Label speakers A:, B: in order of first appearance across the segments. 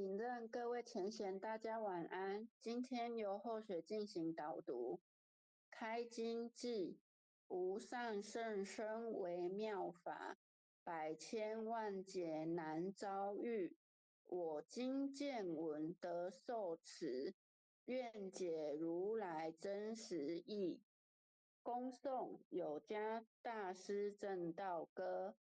A: 领任各位前贤，大家晚安。今天由后学进行导读。开经偈：无上甚深微妙法，百千万劫难遭遇。我今见闻得受持，愿解如来真实义。恭诵有家大师证道歌。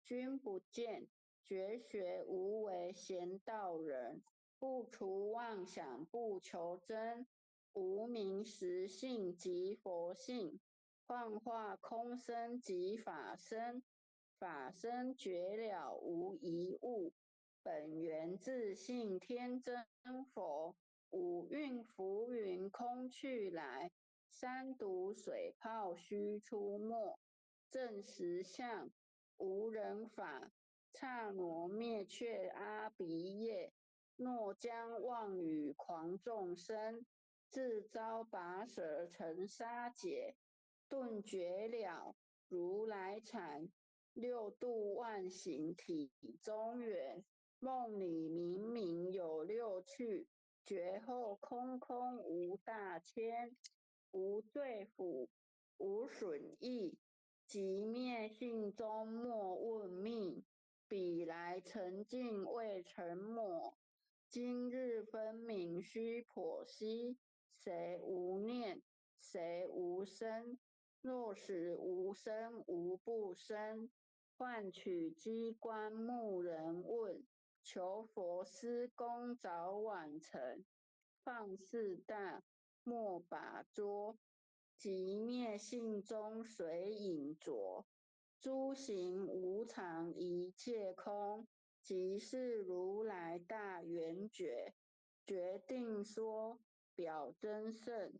A: 君不见，绝学无为贤道人，不除妄想不求真，无明实性即佛性，幻化空身即法身，法身觉了无一物，本源自性天真佛，五蕴浮云空去来，三毒水泡须出没，证实相无人法。刹那灭却阿鼻业，若将妄语诳众生，自遭拔舌成沙劫。顿觉了如来禅，六度万行体中圆。梦里明明有六趣，觉后空空无大千，无罪福，无损益，寂灭性中莫问命。彼来尘境未曾抹，今日分明须剖析。谁无念？谁无生？若使无生无不生，幻取机关木人问，求佛施功早晚成。放四大莫把捉，寂灭性中随影着。诸行无常，一切空，即是如来大圆觉。决定说表真圣，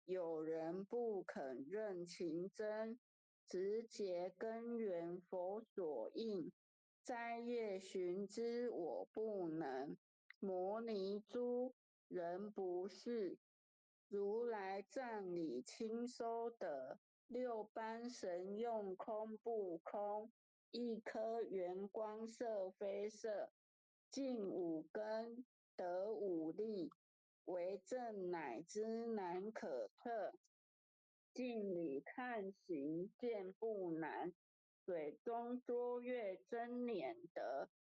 A: 有人不肯认情真，直结根源佛所应，摘叶寻之我不能。摩尼珠人不识，如来藏里亲收得。六般神用空不空，一颗圆光色非色，尽五根得五力，为证乃知难可测。镜里看形见不难，水中捉月真拈得。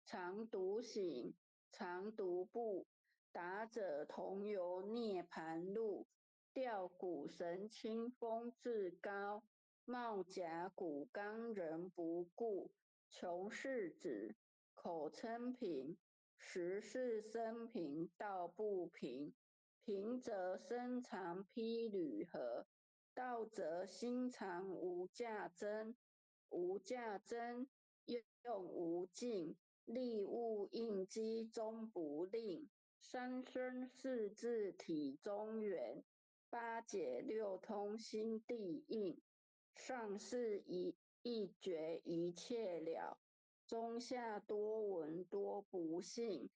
A: 常独行，常独步，达者同游涅盘路。吊古神清风至高，帽甲骨刚人不顾。穷世子，口称贫，实是身贫道不贫。贫则身长披履合，道则心藏无价珍。无价珍，用无尽，利物应机终不吝。三生四智体中圆。八解六通心地印，上士一觉一切了，中下多闻多不信，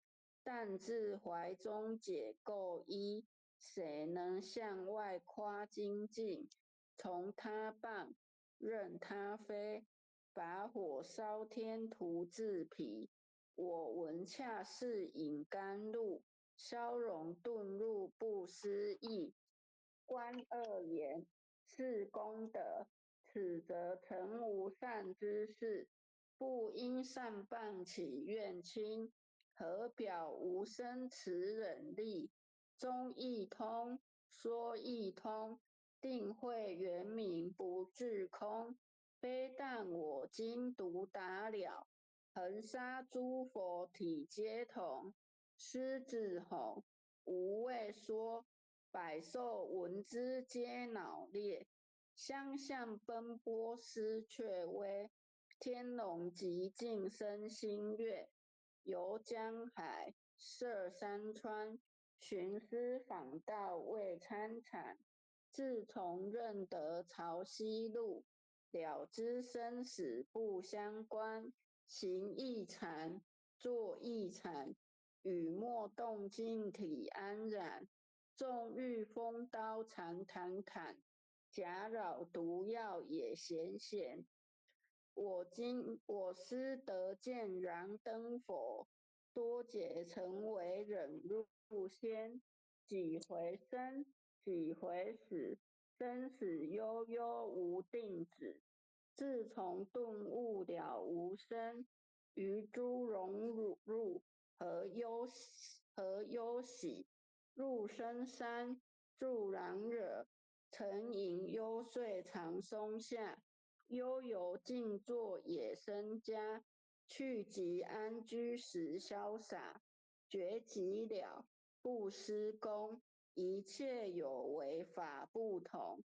A: 但自怀中解构一，谁能向外夸精进？从他谤，任他非，把火烧天徒自疲。我闻恰似饮甘露，消融顿入不思议。观恶言，是功德，此则成无善知识。不因善谤起怨亲，何表无生慈忍力？中义通，说义通，定慧圆明不自空。非但我今独达了，恒沙诸佛体皆同。狮子吼，无畏说。百兽闻之皆恼裂，相向奔波失却威。天龙极尽生心悦，游江海，涉山川，寻师访道未参禅。自从认得潮汐路，了知生死不相关。行亦禅，坐亦禅，语默动静体安然。纵遇风刀长坦坦，假扰毒药也咸咸。我今我师得见燃灯佛，多劫曾为忍辱仙。几回生，几回死，生死悠悠无定止。自从顿悟了无生，于诸荣辱何忧喜？入深山，住兰若，沉吟幽邃长松下，悠游静坐野僧家，去即安居时潇洒，觉寂了，不施功，一切有为法不同，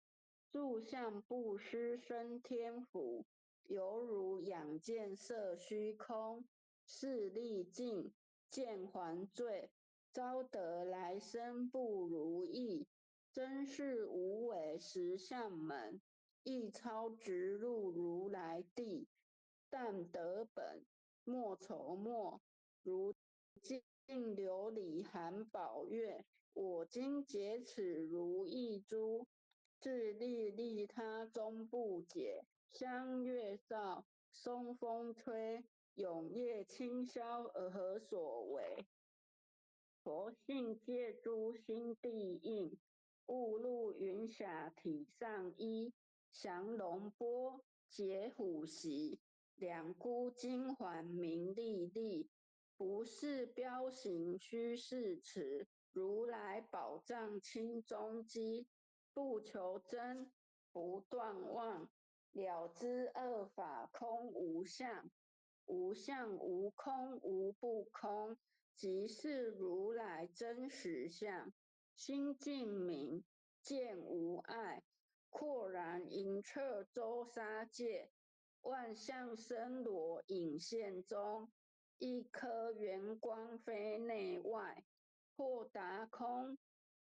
A: 住相布施生天福，犹如仰见色虚空，势力尽，见还罪，招得来生不如意，真是无为实相门，一超直入如来地，但得本，莫愁末，如净琉璃含宝月，我今解此如意珠，自利利他终不竭。香月照，松风吹，永夜清宵而何所为？佛性借诸心地印，误入云霞体上衣，降龙波，解虎席，两孤金环明丽丽。不是标行须是持，如来宝藏清中机，不求真，不断妄，了知二法空无相，无相无空无不空，即是如来真实相。心净明，见无碍，廓然莹彻周沙界，万象森罗隐现中。一颗圆光非内外，豁达空，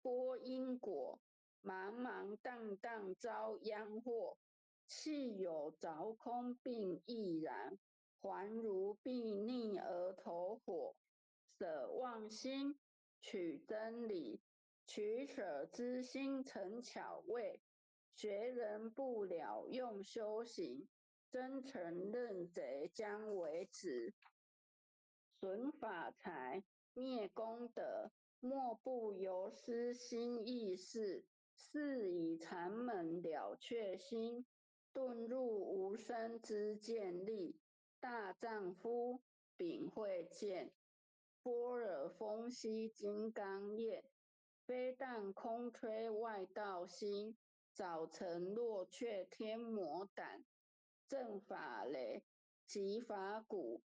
A: 拨因果，茫茫荡荡遭殃祸。气有凿空并亦然，还如睥睨而投火。舍妄心，取真理，取舍之心成巧位。学人不了用修行，真诚认贼将为止。损法财，灭功德，莫不由私心意识。是以禅门了却心，顿入无生之见力。大丈夫秉慧见，般若风息金刚焰，非但空吹外道心，早晨若却天魔胆。正法雷，击法鼓。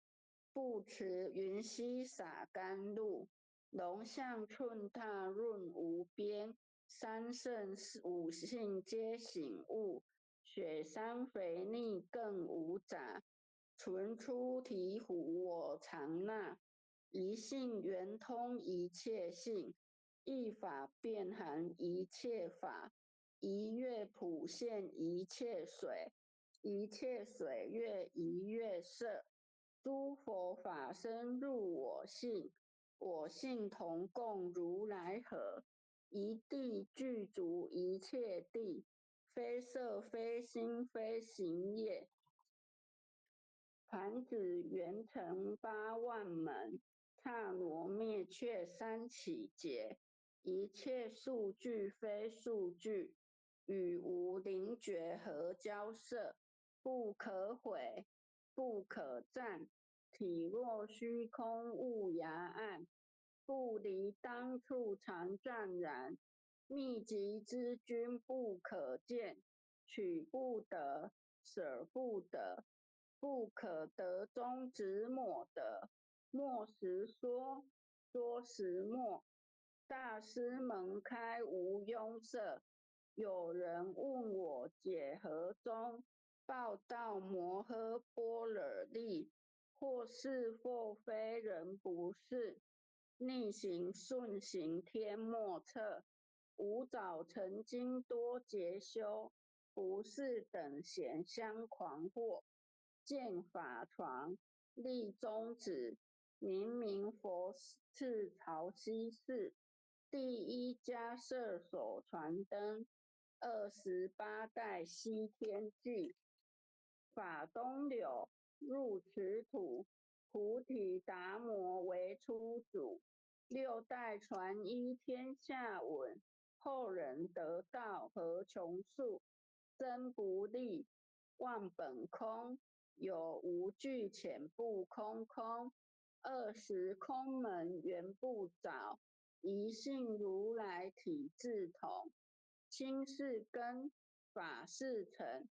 A: 不持云溪洒甘露，龙象寸踏润无边，三圣五性皆醒悟，雪山肥腻更无杂，纯出醍醐我常纳，一性圆通一切性，一法遍含一切法，一月普现一切水，一切水月一月色。诸佛法身入我性，我性同共如来合，一地具足一切地，非色非心非行业。弹指圆成8万门，刹那灭却三起劫。一切数据非数据，与无灵觉合交涉，不可毁，不可占。体若虚空无涯岸，不离当处常湛然。密集之君不可见，取不得，舍不得，不可得中止抹得。莫时说，说时莫。大师门开无庸色。有人问我解何宗，报道摩诃般若力。或是或非人不是，逆行顺行天莫测。吾早曾经多劫修，不是等闲相诳惑。见法床，立宗旨，明明佛赐曹溪寺，第一家设所传灯，28代西天记，法东流入此土，菩提达摩为初祖，六代传衣天下闻，后人得道何穷数。真不立，妄本空，有无俱浅不空空。二十空门原不着，一性如来体自同。心是根，法是尘，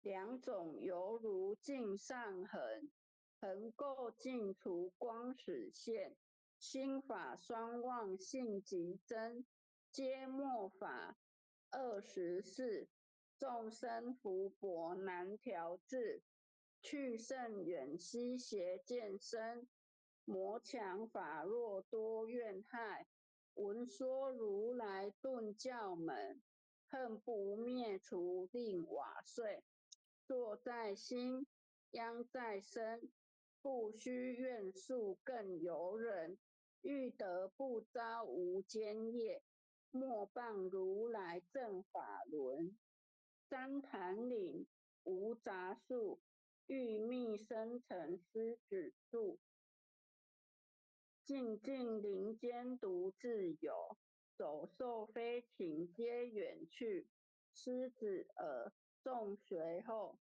A: 两种犹如镜上痕。恒垢尽除光始现，心法双忘性即真，皆末法24，众生福薄难调治，去圣远悉邪见身，魔强法弱多怨害，闻说如来顿教门，恨不灭除令瓦碎。坐在心，殃在身。不须怨诉更由人，欲得不遭无间业，莫谤如来正法轮。三潭岭无杂树，欲觅生成狮子树。静静林间独自有，走兽飞禽皆远去。狮子耳众随后。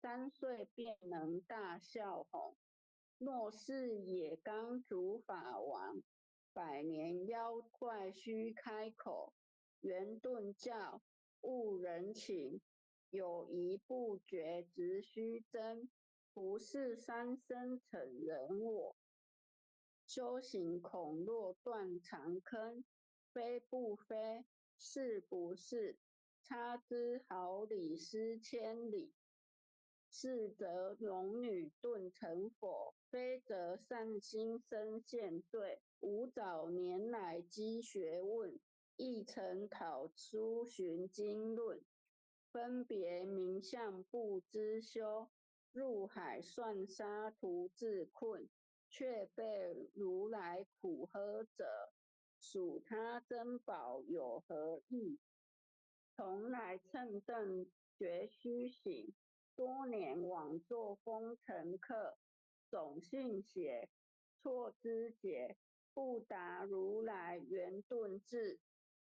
A: 3岁便能大笑吼，若是野刚主法王，百年妖怪须开口。圆顿教悟人情，有疑不决直须真，不是三生成人我。修行恐落断肠坑，非不非，是不是？差之毫厘，失千里。是则龙女顿成佛，非则善心生现罪。吾早年来积学问，亦曾讨书寻经论，分别名相不知修，入海算沙徒自困，却被如来苦呵责，数他珍宝有何益？从来蹭蹬绝须行。多年枉作风尘客，种性邪，错知解，不达如来圆顿智。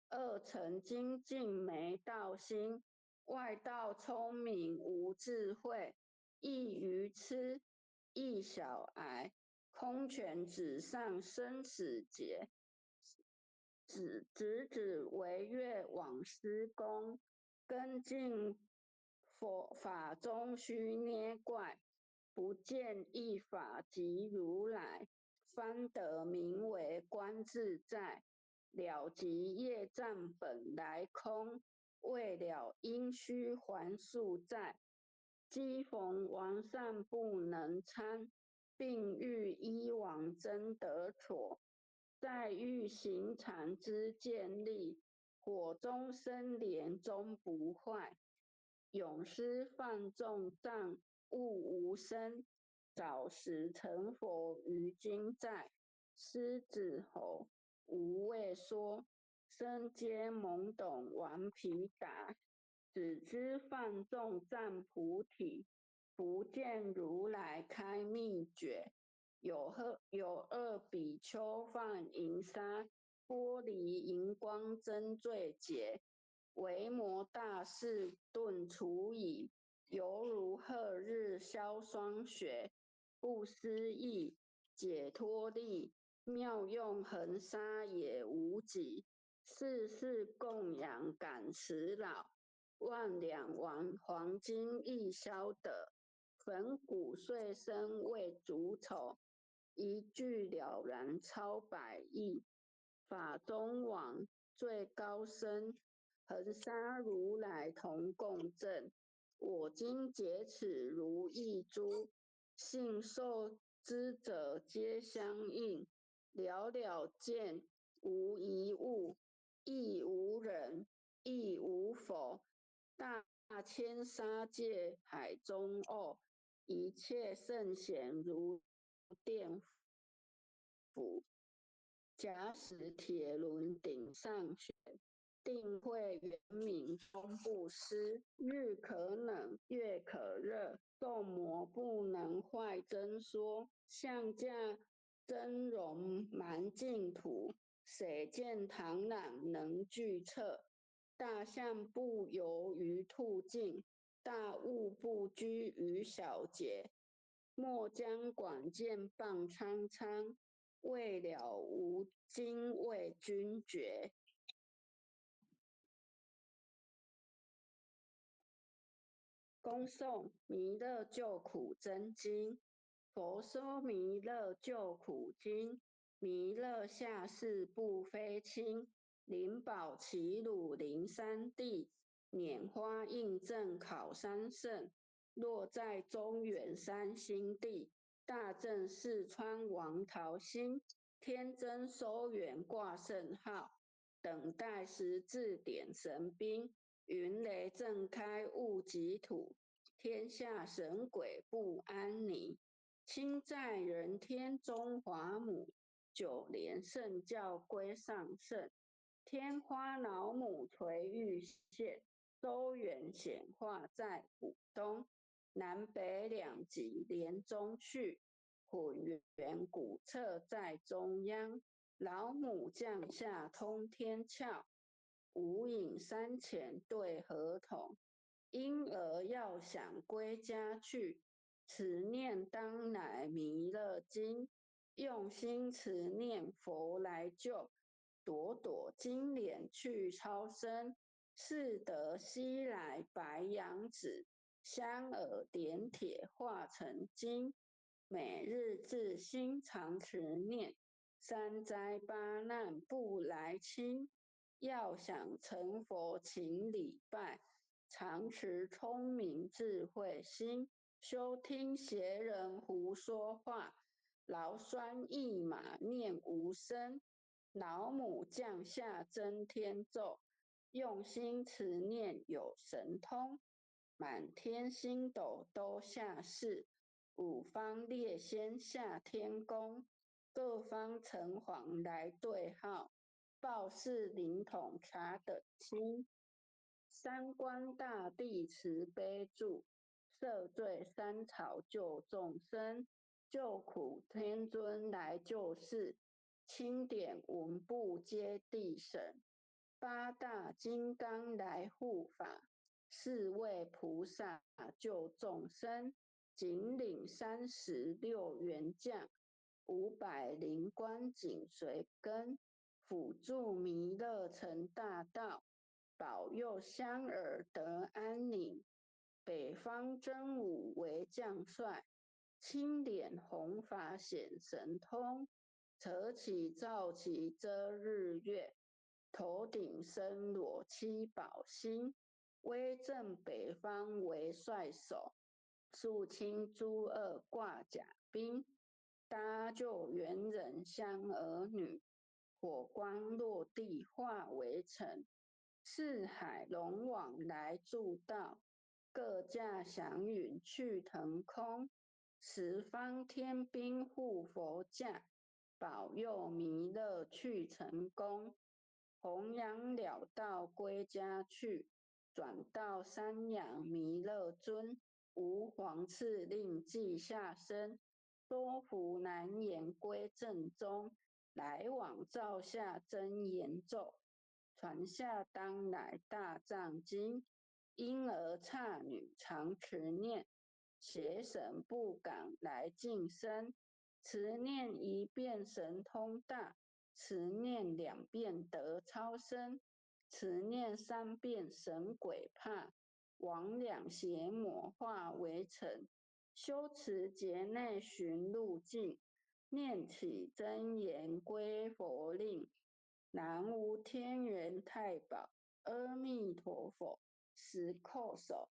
A: 二乘精进没道心，外道聪明无智慧，亦愚痴，亦小癌，空拳指上生死劫，指指指为月往施功，跟进。佛法中须捏怪，不见一法即如来，方得名为观自在。了即业障本来空，未了因须还宿债。机逢王善不能参，并欲依王真得妥。在欲行禅之建立，火中生莲终不坏。永失放纵障悟无生，早时成佛于今在。狮子吼，无畏说，身皆懵懂顽皮达，只知放纵障菩提，不见如来开秘诀。有二比丘放银沙，玻璃荧光真最洁。维摩大士顿除已，犹如贺日消霜雪。不思议解脱力，妙用恒沙也无几。世世供养感慈老，万两黄金亦消得。粉骨碎身为足丑，一句了然超百亿。法中王最高僧。恒沙如来同共振，我今解此如意珠，信受之者皆相应。了了见无一物，亦无人，亦无佛。大千沙界海中沤，一切圣贤如电斧，假使铁轮顶上悬。定慧圆明终不失。日可冷，月可热，众魔不能坏真说。相驾真容满净土，谁见螳螂能拒策？大象不游于兔境，大物不居于小节。莫将管见傍苍苍，未了无今为君绝。恭诵弥勒救苦真经，佛说弥勒救苦经，弥勒下世不非亲，灵宝齐鲁灵山地，拈花印证考三圣，落在中原三星地，大正四川王桃心，天真收元挂圣号，等待时字典神兵。云雷震开雾及土，天下神鬼不安宁。亲在人天中华母，九莲圣教归上圣。天花老母垂玉线，周元显化在浦东。南北两极连中去，混元古册在中央。老母降下通天窍。无影山前对河童，婴儿要想归家去，持念当乃弥勒经，用心持念佛来救，朵朵金莲去超生，是得西来白羊子，香耳点铁化成金，每日自心常持念，三灾八难不来侵。要想成佛，请礼拜，常持聪明智慧心，休听邪人胡说话，劳酸一马念无声，老母降下真天咒，用心持念有神通，满天星斗都下世，五方列仙下天宫，各方城隍来对号。报事灵统查得清，三官大帝慈悲助，赦罪三朝救众生，救苦天尊来救世，钦点文部揭谛神，八大金刚来护法，四位菩萨救众生，紧领36员将，500灵官紧随跟。辅助弥勒成大道，保佑香儿得安宁。北方真武为将帅，青脸红发显神通，扯起皂旗遮日月，头顶身裸七宝星，威震北方为帅首，肃清诸恶挂甲兵，搭救猿人香儿女。火光落地化为尘，四海龙王来助道，各驾祥云去腾空。十方天兵护佛驾，保佑弥勒去成功。弘扬了道归家去，转到山阳弥勒尊。吾皇敕令记下身，多福难言归正宗。来往造下真言咒，传下当来大藏经。婴儿刹女常持念，邪神不敢来近身。持念一遍神通大，持念两遍得超生，持念三遍神鬼怕，魍魉邪魔化为尘。修持劫内寻路径。念起真言归佛令，南无天元太保阿弥陀佛。十叩首，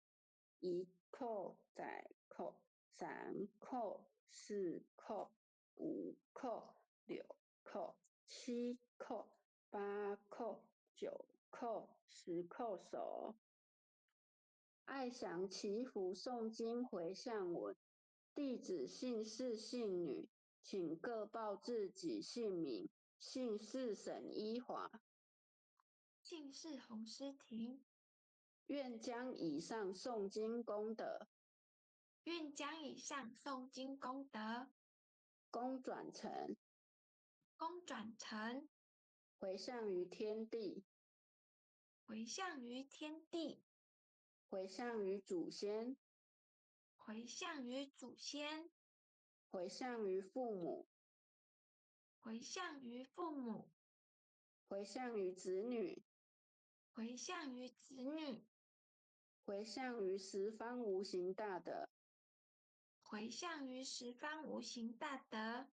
A: 一叩再叩，三叩，四叩，五叩，六叩，七叩，八叩，九叩，十叩首。爱祥祈福诵经回向文，弟子姓氏姓女。请各报自己姓名，姓氏沈一华。
B: 淨世弘施庭。
A: 願將以上誦經功德，
B: 願將以上誦經功德，
A: 功轉成，
B: 功轉成，
A: 迴向於天地，
B: 迴向於天地，
A: 迴向於祖先，
B: 迴向於祖先，
A: 迴向於父母，
B: 迴向於父母，
A: 迴向於子女，
B: 迴向於子女，
A: 迴向於十方無形大德，
B: 迴向於十方無形大德，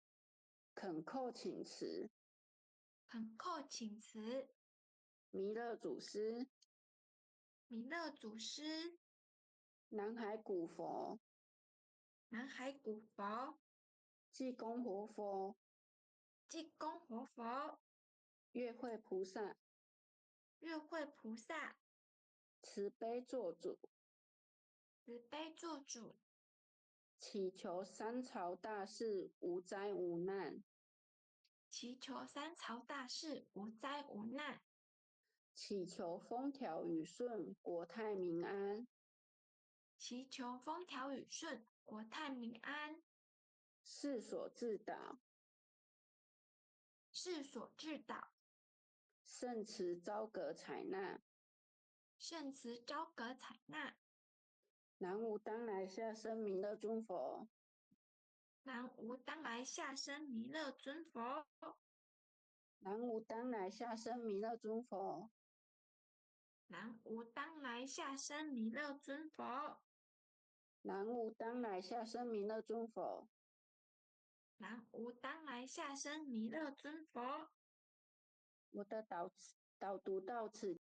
A: 懇叩請辭，
B: 懇叩請辭，
A: 彌勒祖師，
B: 彌勒祖師，
A: 南海古佛，
B: 南海古佛，
A: 濟公活佛，
B: 濟公活佛，
A: 月慧菩薩，
B: 月慧菩薩，
A: 慈悲作主，
B: 慈悲作主，
A: 祈求三朝大士無災無難，
B: 祈求三朝大士無災無難，
A: 祈求風調雨順，國泰民安，
B: 祈求風調雨順，國泰民安。
A: 世所至禱，
B: 世所至禱，
A: 聖慈昭閣採納，
B: 聖慈昭閣採納。
A: 南無當來下生彌勒尊佛，
B: 南無當來下生彌勒尊佛，
A: 南無當來下生彌勒尊佛，
B: 南無當來下生彌勒尊佛，
A: 南無當來下生彌勒尊佛，
B: 南無當來下生彌勒尊佛。
A: 我的導導讀到此。